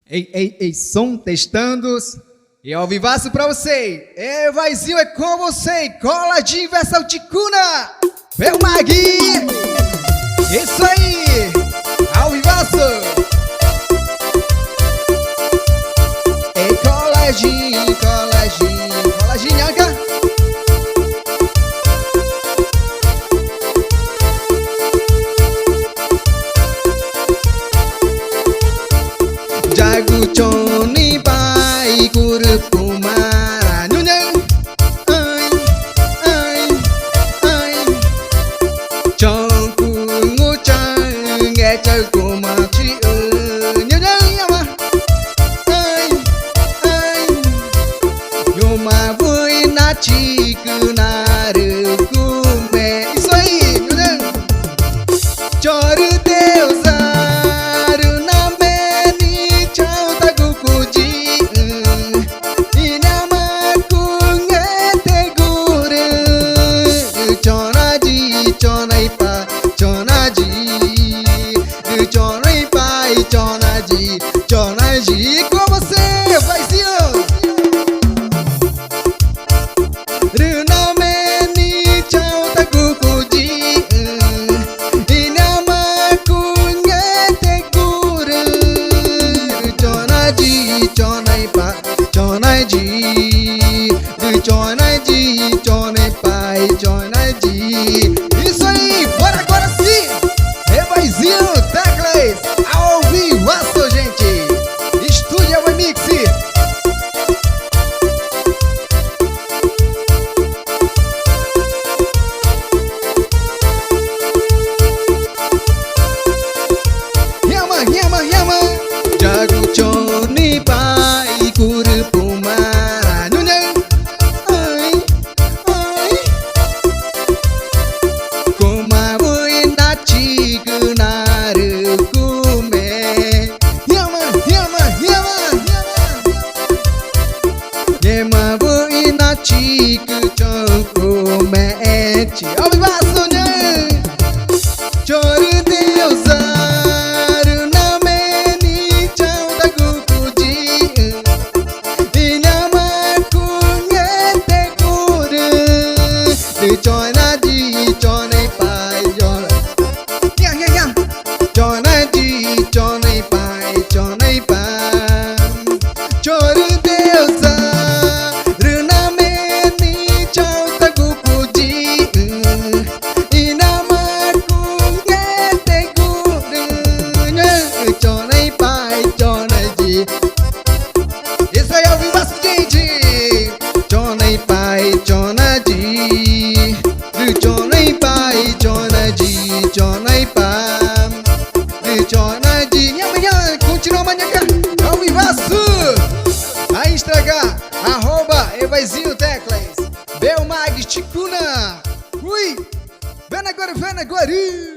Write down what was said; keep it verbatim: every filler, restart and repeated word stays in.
Ei, ei, ei, som testando. E ao vivaço pra você. É, Vaizinho, é com você. Coladinho, versão Ticuna. Vem, Magui. Isso aí. Ao vivaço. É coladinho, coladinho, coladinho, Anca. Jagu Chone i Pai curü puma. Ñuñã. Ai, ai, ai. Chaucuxü̃ chauxü̃ nge chaucuma chiü. Ñuñã, ñama. Ai, ai. Ñoma wüxi na chicü narücume. Isso aí, Ñuñã. Chorü deusa rü name ni chautagucu yiĩ. Inama cunge tegurü. Chona yiĩ, chona ipa, chona yiĩ. Chona ipa, chona yiĩ, chona yiĩ. Com você, Vaizinho. Rü name ni chautagucu yiĩ. Inama cunge tegurü. Chona yiĩ, chona ipa, chona yiĩ. Chona yiĩ, chona ipa, chona yiĩ. Isso aí, bora agora sim. É Vaizinho Teclas, ao vivaço, gente. Estúdio Remix. Ñama, ñama, ñama. Jagu Chone i Pai curü puma. Ñuñã. Ai, ai. Cuma wüxi na chicü narücume. Ñama, ñama, ñama, ñama. Ngẽma wüxi na chicü chaucumeẽchi. Ao vivaço, né? Chorü deusa rü name ni chautagucu yiĩ. Inama cunge tegurü. Rü chona yiĩ, chona ipa, chona. Ña, ña, ña. Chona yiĩ, chona ipa, chona ipa. Chorü deusa rü name ni chautagucu yiĩ. Inama cunge tegurü. Chona ipa, chona yiĩ. Isso aí, ao vivaço, gente. Chona ipa, chona yiĩ. Chona ipa, chona yiĩ, chona ipa. Chona yiĩ. Ñama, ñama, continua, maneca. Ao vivaço. A Instagram, arroba Evaizinho Teclas. Belmag Ticuna. Ui. Vena agora, vena agora.